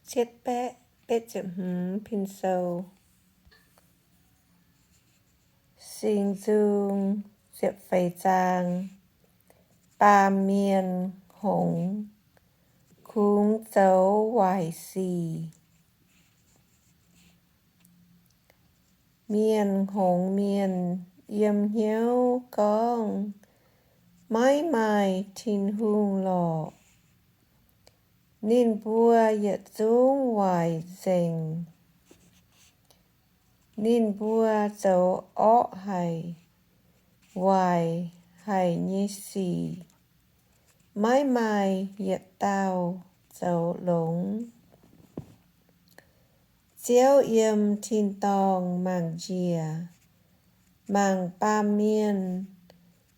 cietv baeqv betv ziepc hmz pin sou. Singx Nzung ziepc feix zaang. Baamh mienh hngongx kungx zoux waaic sic. Mienh hngongx mienh yiem hnyouv gorngv, maiv maaih Tin-Hungh lorqc. Ninh mbuo yietc zungv waaic nzengc. Ninh mbuo zoux orqv haic, waaic haic nyei sic, maiv maaih yietc dauh zoux longx. Ziouv yiem tin-dorngh mangc njiec, mangc baamh mienh,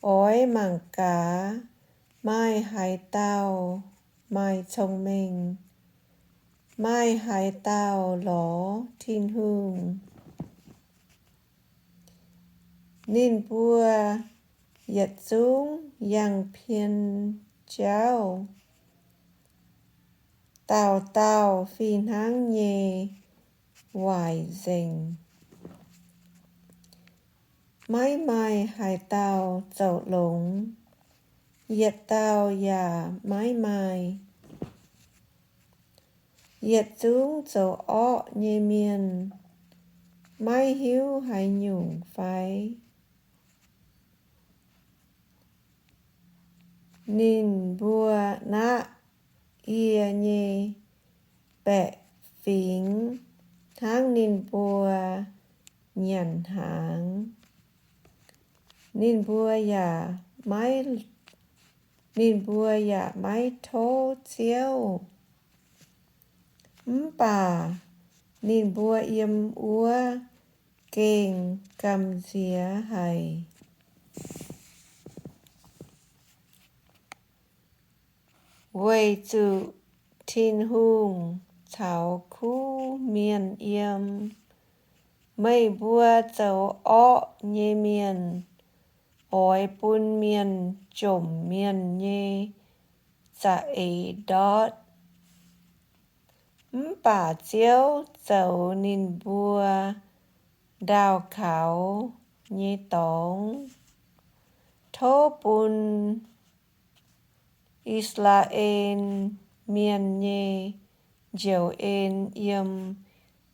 oix mangc gaax maaih haaix dauh maaih cong-mengh, maaih haaix dauh lorz Tin-Hungh. Ninh mbuo yietc zungv yangh pien jauv, dauh dauh fih hnangv nyei waaic nzengc. Maiv maaih haaix dauh zoux longx, yietc dauh yaac maiv maaih. Yietc zungv zoux orqv nyei mienh maiv hiuv haaix nyungc fai? Ninh mbuo naqv yie nyei baeqc fingx hnangv ninh mbuo nyanc hnaangx. Ninh mbuo yaac maiv, ninh mbuo yaac maiv tov Ziouv. Mv baac ninh mbuo yiem wuov gengh gamh nziex haic, weic zuqc Tin-Hungh caux kuv mienh yiem. Meih mbuo zoux orqv nyei mienh oix bun mienh jomc mienh nyei za'eix ndortv. Mv baac Ziouv zoux ninh mbuo ndaauh kaux nyei dorngx. Tov bun I^saa^laa^en Mienh nyei njoux en yiem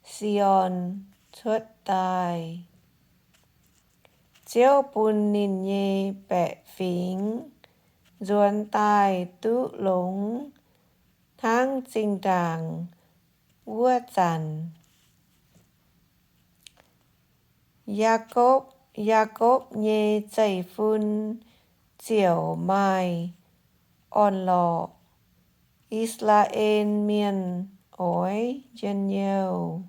Si^on cuotv daaih. Ziouv bun ninh nyei baeqc fingx nzuonx daaih duqv longx hnangv zinh ndaangc wuov zanc. Yaakopv, Yaakopv nyei zeiv-fun ziouc maaih orn-lorqc. I^saa^laa^en Mienh oix njien-youh.